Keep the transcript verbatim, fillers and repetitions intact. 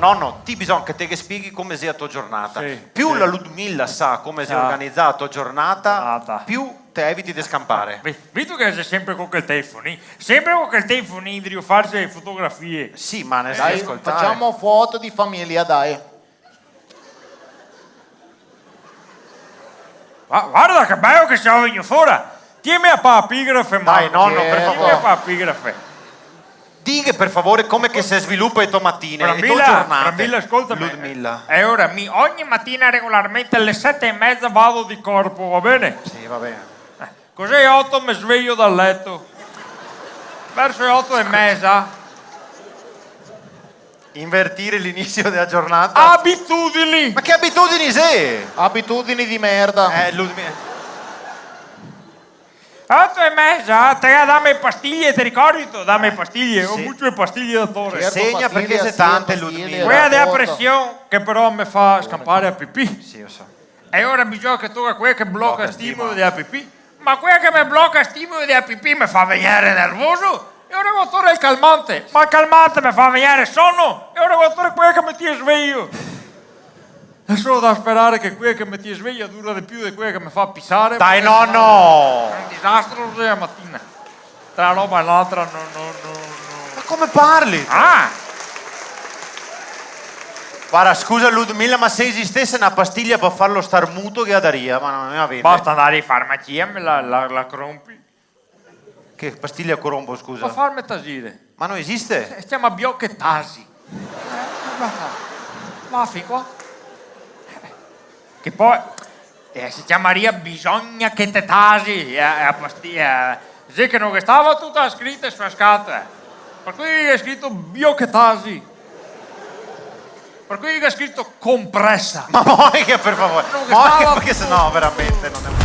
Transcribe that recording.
Nono, ti bisogna che te ghe spieghi come xe a to giornata. Sì, sì. Più la Ludmilla sa come xe organizà a to giornata, più te eviti de scampare. Ve-, vedo che xe sempre co quel telefonin, sempre co quel telefonin, drio farse fotografie. Sì, ma ne... Dai, ascoltare. Facciamo foto di famiglia, dai. Va-, varda che bel che xe vegnù fora. Tienme a pa epigrafe, dai, Marco. Nono, per favore. Tienme a pa epigrafe. Dighe, per favore, come che se svilupa e to matine, e to giornate. Brambila, Brambila, ascoltame. Ludmilla. E ora mi ogni matina regolarmente alle sette e mezza vado di corpo, va bene? Sì, va bene. Eh, così oto me sveio dal leto. Verso le oto e meza. Invertire l'inizio della giornata. Abitudini! Ma che abitudini xe? Abitudini di merda. Eh, Ludmi-, Oto e meza, te ga dame pastiglie, te ricordi? Dame pastiglie, go mucio de pastiglie da tore. Certo, segna, pastiglie, perché xe tante, pastiglie, Ludmilla. Quela dela presion che però me fa scampare a pipì. Sì, lo so. E ora bisogna che toca quela che bloca el stimolo dela pipì. Ma quela che me bloca el stimolo dela pipì me fa vegnere nervoso. E ora go tore el calmante. Ma el calmante me fa vegnere sono. E ora go tore quela che me tien sveio. Xe solo da sperare che quela che me tien sveio dura de più de quela che me fa pisare. Dai, parché no, sennò no! Xe un disastro, xe, la matina. Tra na roba e l'altra, no, no, no, no. Ma come parli? Ah! Varda, scusa, Ludmilla, ma se esistese na pastiglia par farlo star muto, ghe la daria, ma no, no la vende. Basta andare in farmacia, me la, la, la crompi. Che pastiglia corombo, scusa? Par farme tasire. Ma no esiste? Se, se ciama biochetasi. Eh, basta. Va fin qua. Che po', eh, se ciamaria bisogna che te tasi, eh, la pastiglia. Xe che no ghe stava tuta scrita su la scatola. Par cui ghe xe scrito biochetasi. Par cui ghe xe scrito compresa. Ma Monica, per favore. No ghe stava tuta. Monica, perché se no veramente no xe